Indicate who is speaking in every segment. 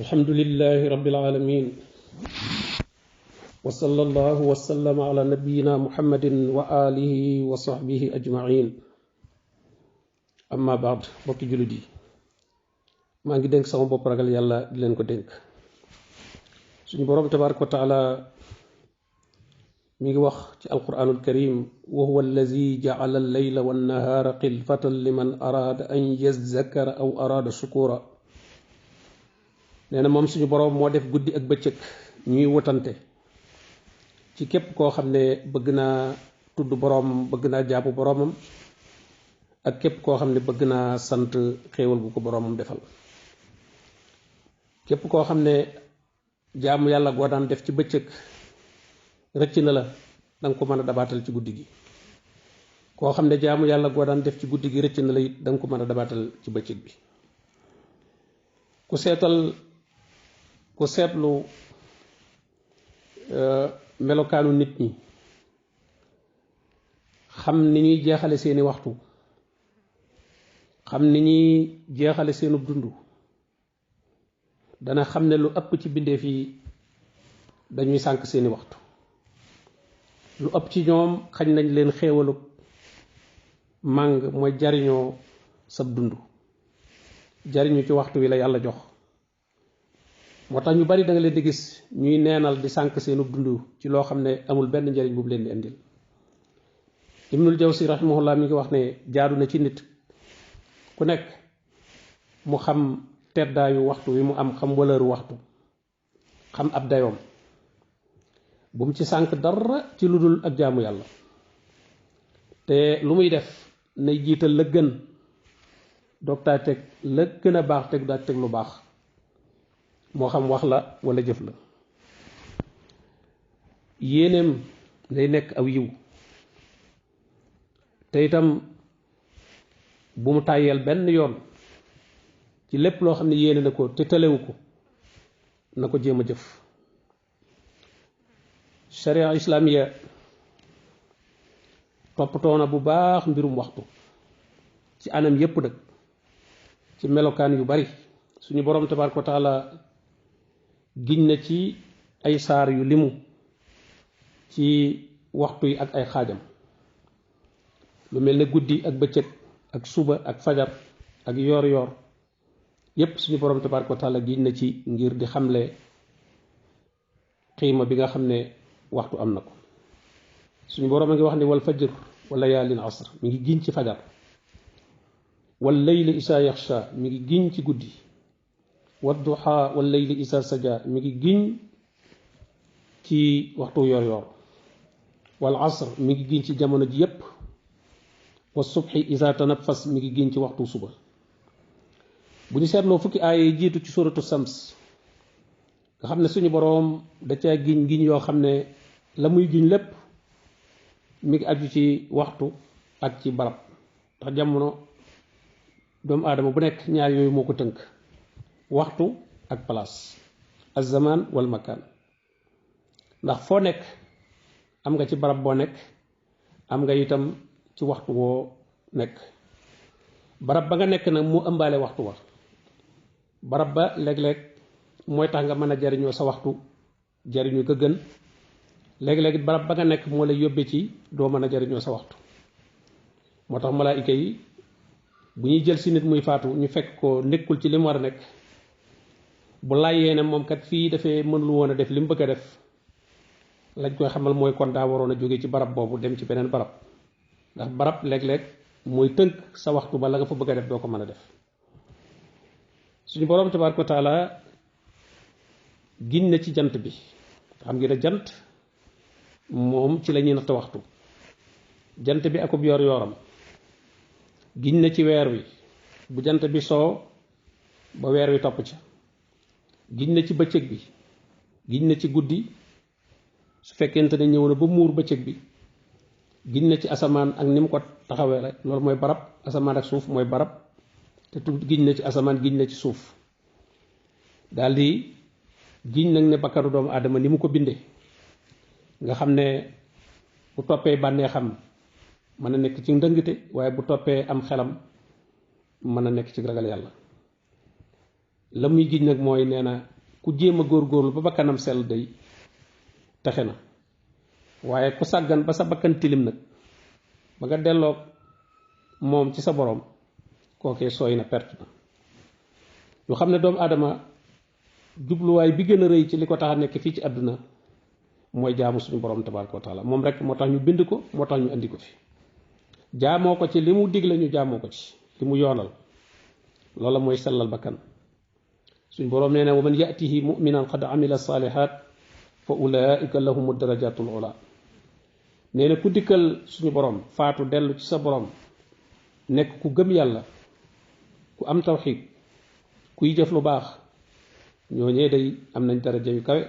Speaker 1: الحمد لله رب العالمين وصلى الله وسلم على نبينا محمد وآله وصحبه أجمعين أما بعد بوكي جلدي ما نجي دنك سامو بوب راغال يالا دي لين كو دنك سوني بروم تبارك وتعالى ميغي واخ في القرآن الكريم وهو الذي جعل الليل والنهار خلفة لمن أراد أن يذكر أو أراد شكورا neena mom suñu borom mo def guddi ak beccëk ñuy wotante ci képp koo xam ne bëgg naa tudd borom bëgg naa jaabu boromam ak képp koo xam ne bëgg naa sant xéewal bu ko boromam defal képp koo xam ne jaamu yàlla goo daan def ci bëccëg rëcc na la danga ko mën a dabaatal ci guddi gi koo xam ne jaamu yàlla goo daan def ci guddi gi rëcc na la it danga ko mën a dabaatal ci bëccëg bi ku seetlu melokaanu nit ñi xam ni ñuy jeexale seeni waxtu xam ni ñuy jeexale seenu dund dana xam ne lu ëpp ci bindeef yi dañuy sànk seeni waxtu lu ëpp ci ñoom xañ nañ leen xéewalu màng mooy jariñoo sab dund jariñu ci waxtu wi la yàlla jox motax ñu bari da nga leen di gis ñuy neenal di sank seenu dundu ci loo xam ne amul benn njariñ bu leen di andil ibnul jawsi rahimahullah mi ngi wax ne jaadu na ci nit ku nekk mu xam teddaayu waxtu wi mu am xam wëlëru waxtu xam ab dayoom bu mu ci sank dara ci ludul ak jaamu yàlla te lu muy def nay jiital la gën dokta tek la gën a baax teg daa teg lu baax moo xam wax la wala jëf la yéeneem day nekk aw yiw te itam bu mu tàyyeel benn yoon ci lépp loo xam ne yéene na ko te tëlewu ko na ko jéem a jëf sharia islamiya toppatoo na bu baax mbirum waxtu ci anam yépp nag ci melokaan yu bari suñu borom tabaraka wa taala giñ na ci ay saar yu limu ci waxtu yi ak ay xaajam lu mel ne guddi ak bëccëg ak suba ak fajar ak yor yor yépp suñu borom tabaraka wa taala giñ na ci ngir di xamle xiima bi nga xam ne waxtu am na ko suñu borom a ngi wax ne wal fajr wa layaalin asr mi ngi giñ ci fajar wal layli isa yaxsha mi ngi giñ ci guddi والضحى والليل إذا سجى ميغي جين ci waxtu yor yor wal asr mi ngi giñ ci jamono ji yépp wa subhi iza tanaffas mi ngi giñ ci waxtu suba bu ñu seetloo fukki aaya yi jiitu ci suratu sams nga xam ne suñu boroom da caa giñ giñ yoo xam ne la muy giñ lépp mi ngi aju ci waxtu ak ci barab ndax jamono doomu aadama bu nekk ñaar yooyu moo ko tënk waxtu ak place az-zaman wal makan ndax foo nekk am nga ci barab boo nekk am nga itam ci waxtu woo nekk barab ba nga nekk nag mu ëmbaale waxtu wa barab ba léeg-léeg mooy tax nga mën a jariñoo sa waxtu jariñu ko gën léeg-léeg barab ba nga nekk moo lay yóbbe ci doo mën a jariñoo sa waxtu moo tax malaayika yi bu ñuy jël si nit muy faatu ñu fekk ko nekkul ci li mu war a nekk bu laajee ne moom kat fii dafay mënul woon a def li mu bëgg a def lañ koy xamal mooy kon daa waroon a jóge ci barab boobu dem ci beneen barab ndax barab léeg-léeg mooy tënk sa waxtu ba la nga fa bëgg a def doo ko mën a def suñu borom tabaraka wa taala giñ na ci jant bi xam ngeen ne jant moom ci la ñuy natt waxtu jant bi akub yor yoram giñ na ci weer wi bu jant bi soo ba weer wi topp ca giñ na ci bëccëg bi giñ na ci guddi su fekkente ne ñëw na ba muur bëccëg bi giñ na ci asamaan ak ni mu ko taxawee rek loolu mooy barab asamaan ak suuf mooy barab te tu giñ na ci asamaan giñ na ci suuf daldi giñ nag ne bakkaru doomu aadama ni mu ko bindee nga xam ne bu toppee bànnee xam mën a nekk ci ndëngte waaye bu toppee am xelam mën a nekk ci ragal yàlla la muy giñ nag mooy nee na ku jéem a góorgóorlu ba bakkanam sell day texe na waaye ku sàggan ba sa bakkan tilim nag ba nga delloo moom ci sa borom kookee sooy na perte na ñu xam ne doomu aadama jubluwaay bi gën a rëy ci li ko tax a nekk fii ci àdduna mooy jaamu suñu borom tabaraka wa taala moom rek moo tax ñu bind ko moo tax ñu andi ko fi jaamoo ko ci li mu digle ñu jaamoo ko ci li mu yoonal loola mooy sellal bakkan suñu borom nee na wa man yatihi muminan qad amila salihat fa ulaika lahum darajatul ula nee na ku dikkal suñu borom faatu dellu ci sa borom nekk ku gëm yàlla ku am tawxiid kuy jëf lu baax ñooñee day am nañ daraja yu kawe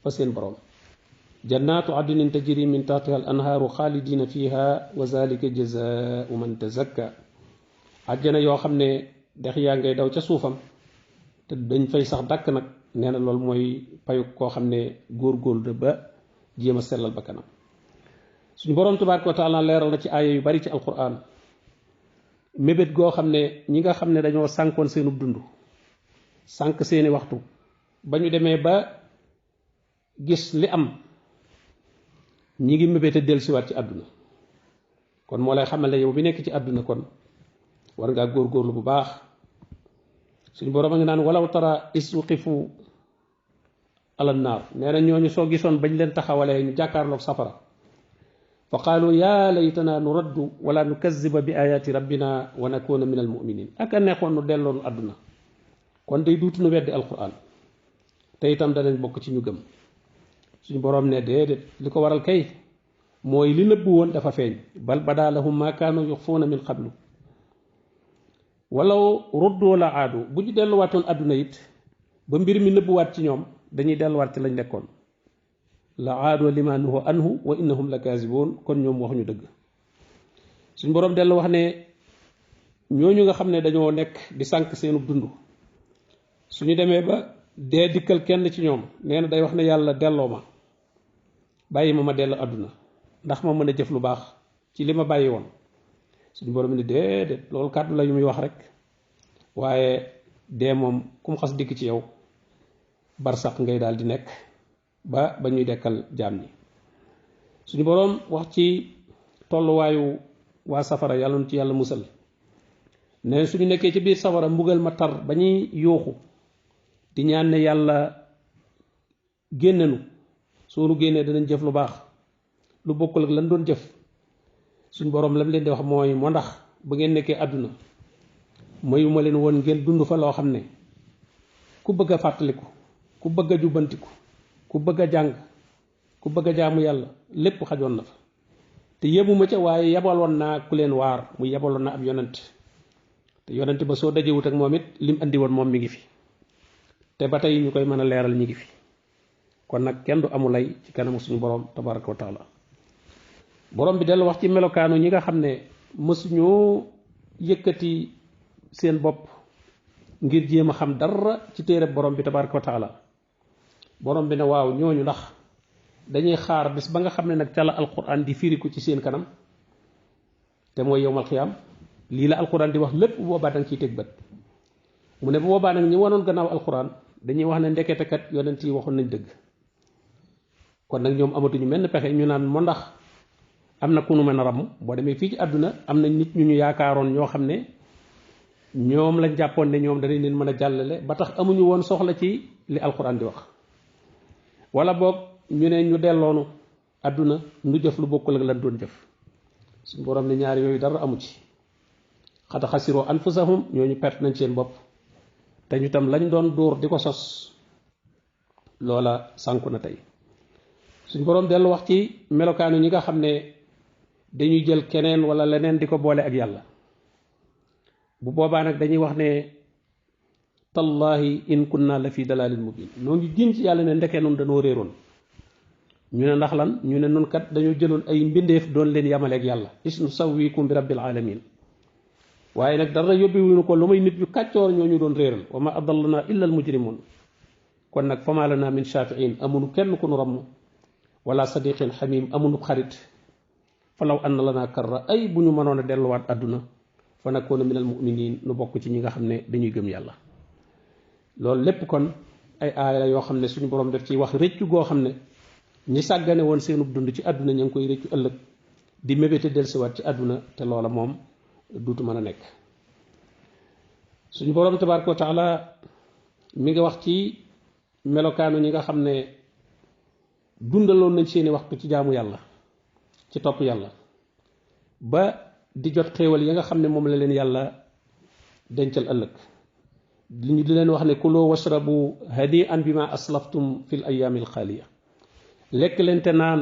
Speaker 1: fa seen borom jannatu adnin tajri min tahtiha al anhaaru xaalidina fiha wa zalika jazaau man tazakka àjjana yoo xam ne dex yaa ngay daw ca suufam te dañ fay sax dàkk nag nee na loolu mooy payu koo xam ne góor-góorlu ba jéem a sellal ba kanam suñu borom tabaraka wa taala leeral na ci aaya yu bari ci alquran mébét goo xam ne ñi nga xam ne dañoo sànkoon seenu dund sànk seeni waxtu ba ñu demee ba gis li am ñi ngi mébét a dellusiwaat ci àdduna kon moo lay xamal ne yow bi nekk ci àdduna kon war ngaa góorgóorlu bu baax suñu borom a ngi naan walaw tara iswaqifu ala naar nee na ñooñu soo gisoon bañ leen taxawalee ñu jàkkaarloog safara fa qaalu yaa laytana nuraddu wala nukaziba bi ayaati rabbina wa nakuna min al muminin ak a neexoon nu delloonu àdduna kon day duutu nu weddi alquran te itam danañ bokk ci ñu gëm suñu borom ne déedéet li ko waral kay mooy li nëbbu woon dafa feeñ bal badaa lahum ma kaanu yuxfuuna min qablu walaw ruddoo la aadu bu ñu delluwaatoon àdduna it ba mbir mi nëbbuwaat ci ñoom dañuy delluwaat ci lañ nekkoon la aadoo lima nuhu anhu wa innahum la kaasiboon kon ñoom waxuñu dëgg suñ boroom dellu wax ne ñooñu nga xam ne dañoo nekk di sànk seenu dund suñu demee ba dee dikkal kenn ci ñoom nee na day wax ne yàlla delloo ma bàyyi ma dellu àdduna ndax ma mën a jëf lu baax ci li ma bàyyi woon suñu borom ni déedéet loolu kàddu la yu muy wax rek waaye dee moom ku mu xas dikk ci yow barsaq ngay daal di nekk ba ñuy dekkal jaam ñi suñu borom wax ci tolluwaayu waa safara yàlla nu ci yàlla musal ne suñu nekkee ci biir safara mbugal ma tar ba ñuy yuuxu di ñaan ne yàlla génnenu soo nu génnee danañ jëf lu baax lu bokkul ak lan doon jëf suñ borom lam leen di wax mooy moo ndax ba ngeen nekkee àdduna mayuma leen woon ngeen dund fa loo xam ne ku bëgg a fàttaliku ku bëgg a jubbantiku ku bëgg a jàng ku bëgg a jaamu yàlla lépp xajoon na fa te yebuma ca waaye yebaloon naa ku leen waar mu yebaloon na ab yonent te yonent ba soo dajewut ak moom it lim andi woon moom mi ngi fi te ba tey ñu koy mën a leeral ñi ngi fi kon nag kenn du amulay ci kanamu suñu borom tabaraka wa taala borom bi dellu wax ci melokaanu ñi nga xam ne mësuñoo yëkkati seen bopp ngir jéem a xam dara ci téere borom bi tabaraka wa taala borom bi ne waaw ñooñu ndax dañuy xaar bis ba nga xam ne nag ca la alquran di firiku ci seen kanam te mooy yowmal xiyaam lii la alquran di wax lépp bu boobaa danga ciy teg bët mu ne bu boobaa nag ñi wanoon gannaaw alquran dañuy wax ne ndeketekat yonent yi waxoon nañ dëgg kon nag ñoom amatuñu menn pexe ñu naan moo ndax am na ku nu mën a ramm boo demee fii ci àdduna am na nit ñu yaakaaroon ñoo xam ne ñoom lañ jàppoon ne ñoom danañ leen mën a jàllale ba tax amuñu woon soxla ci li alquran di wax wala boog ñu ne ñu delloonu àdduna nu jëf lu bokkul ak lan doon jëf suñu borom ne ñaar yooyu dara amu ci xata xasiroo anfusahum ñooñu perte nañ seen bopp te ñu tam lañ doon dóor di ko sos loola sànku na tey suñu borom dellu wax ci melokaanu ñi nga xam ne dañuy jël keneen wala leneen di ko boole ak yàlla bu boobaa nag dañuy wax ne tallahi in kunna la fi dalalin mubin noo ngi giñ ci yàlla ne ndekee noonu dañoo réeroon ñu ne ndax lan ñu ne nun kat dañoo jëloon ay mbindeef doon leen yamaleeg yàlla is nu sawwikum bi rabbil alamin waaye nag dara yóbbiwuñu ko lu may nit yu kàccoor ñoo ñu doon réeral wa ma adallana illa al mujrimun kon nag fama lana min shafiin amunu kenn ku nu ramm wala sadiqin xamim amunu xarit falaw anna lana karra ay bu ñu mënoon a delluwaat àdduna fa nakuna min al muminin nu bokk ci ñi nga xam ne dañuy gëm yàlla loolu lépp kon ay aaya la yoo xam ne suñu borom def ci wax rëccu goo xam ne ñi sàggane woon seenub dund ci àdduna ñu ngi koy rëccu ëllëg di mébéte dellusiwaat ci àdduna te loola moom duutu mën a nekk suñu borom tabaraka wa taala mi ngi wax ci melokaanu ñi nga xam ne dundaloon nañ seeni waxtu ci jaamu yàlla ci topp yàlla ba di jot xéewal ya nga xam ne moom la leen yàlla dencal ëllëg li ñu di leen wax ne kuloo washrabu hani'an bima aslaftum fil ayyaamil xaaliya lekk leen te naan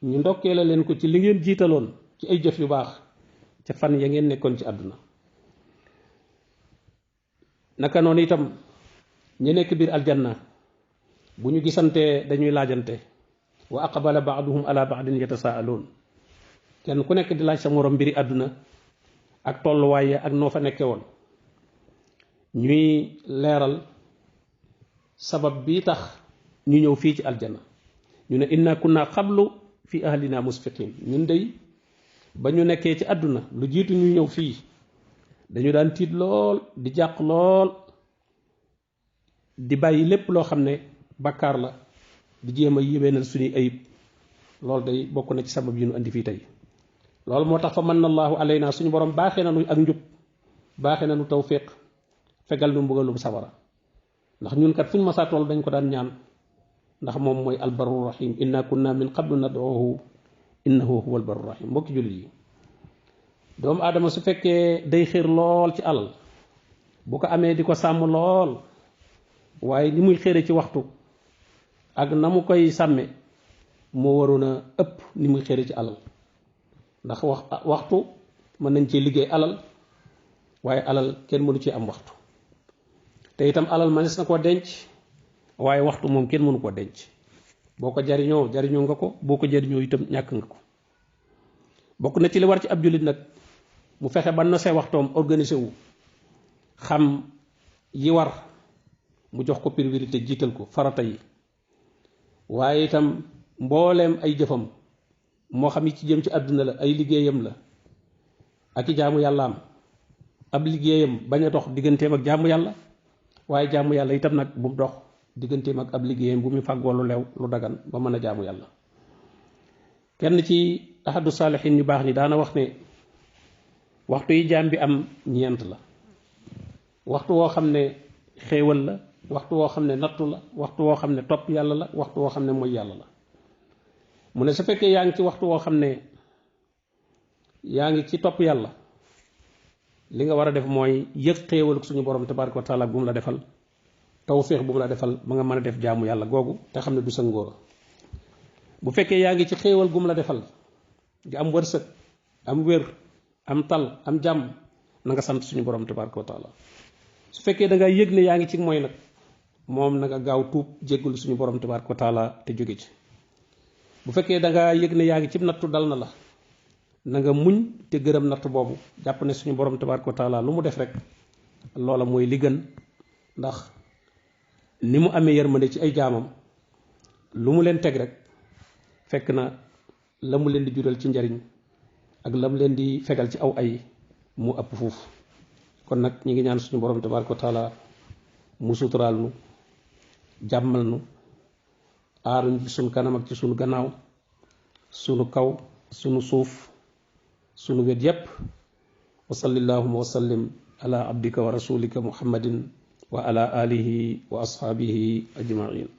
Speaker 1: ñu ndokkee la leen ko ci li ngeen jiitaloon ci ay jëf yu baax ca fan ya ngeen nekkoon ci àdduna naka noonu itam ñi nekk biir aljanna bu ñu gisantee dañuy laajante wa aqbala ba'duhum ala ba'din yatasaaluun kenn ku nekk di laaj sa morom mbiri àdduna ak tolluwaay ya ak noo fa nekke woon ñuy leeral sabab bi tax ñu ñëw fii ci aljanna ñu ne inna kunna qablu fi ahlina musfiqin ñun dey ba ñu nekkee ci àdduna lu jiitu ñu ñëw fii dañu daan tiit lool di jàq lool di bàyyi lépp loo xam ne bakkaar la di jéem a yéwénal suñuy ayib loolu day bokk na ci sabab yi ñu andi fii tey loolu moo tax fa manna allahu alayna suñu borom baaxee na nu ak njub baaxee na nu tawfiq fegal nu mbugalum sawara ndax ñun kat fuñ masaa tool dañ ko daan ñaan ndax moom mooy albarru rahim inna kunna min qablu nad'uhu innahu huwa albarru rahim mbokki jullit yi doomu aadama su fekkee day xër lool ci alal bu ko amee di ko sàmm lool waaye ni muy xëre ci waxtu ak na mu koy sàmme moo waroon a ëpp ni muy xëre ci alal ndax waxtu mën nañ cee liggéey alal waaye alal kenn mënu ci am waxtu te itam alal manes na koo denc waaye waxtu moom kenn mënu koo denc boo ko jariñoo nga ko boo ko jariñoo itam ñàkk nga ko bokk na ci li war ci ab jullit nag mu fexe ba nosee waxtoom organisé wu xam yi war mu jox ko priorité jiital ko farata yi waaye itam mbooleem ay jëfam moo xam yi ci jëm ci àdduna la ay liggéeyam la ak i jaamu yàllaam ab liggéeyam bañ a dox digganteem ak jaamu yàlla waaye jaamu yàlla itam nag bu mu dox digganteem ak ab liggéeyam bu mu fàggoo lu lew lu dagan ba mën a jaamu yàlla kenn ci ahadu saalihin ñu baax ñi daana wax ne waxtu yi jaam bi am ñeent la waxtu woo xam ne xéewal la waxtu woo xam ne nattu la waxtu woo xam ne topp yàlla la waxtu woo xam ne mooy yàlla la mu ne su fekkee yaa ngi ci waxtu woo xam ne yaa ngi ci topp yàlla li nga war a def mooy yëg xéewal suñu borom tabaraka wa taala bu mu la defal tawfiix bu mu la defal ba nga mën a def jaamu yàlla googu te xam ne du sa ngóora bu fekkee yaa ngi ci xéewal gu mu la defal nga am wërsëg am wér am tal am jàmm na nga sant suñu borom tabaraka wa taala su fekkee da nga yëg ne yaa ngi ci mooy nag moom na nga gaaw tuub jéggul suñu borom tabaraka wa taala te jóge ci bu fekkee da nga yëg ne yaa ngi ci nattu dal na la na nga muñ te gërëm natt boobu jàpp ne suñu borom tabaraka wa taala lu mu def rek loola mooy li gën ndax ni mu amee yërmande ci ay jaamam lu mu leen teg rek fekk na la mu leen di jural ci njariñ ak la mu leen di fegal ci aw ay mu ëpp fuuf kon nag ñi ngi ñaan suñu borom tabaraka wa taala mu suturaal nu jàmmal nu aaruñ ci sunu kanam ak ci sunu gannaaw sunu kaw sunu suuf sunu wet yépp wa sallallahu wa sallim ala abdika wa rasulika muhammadin wa ala alihi wa ashabihi ajmain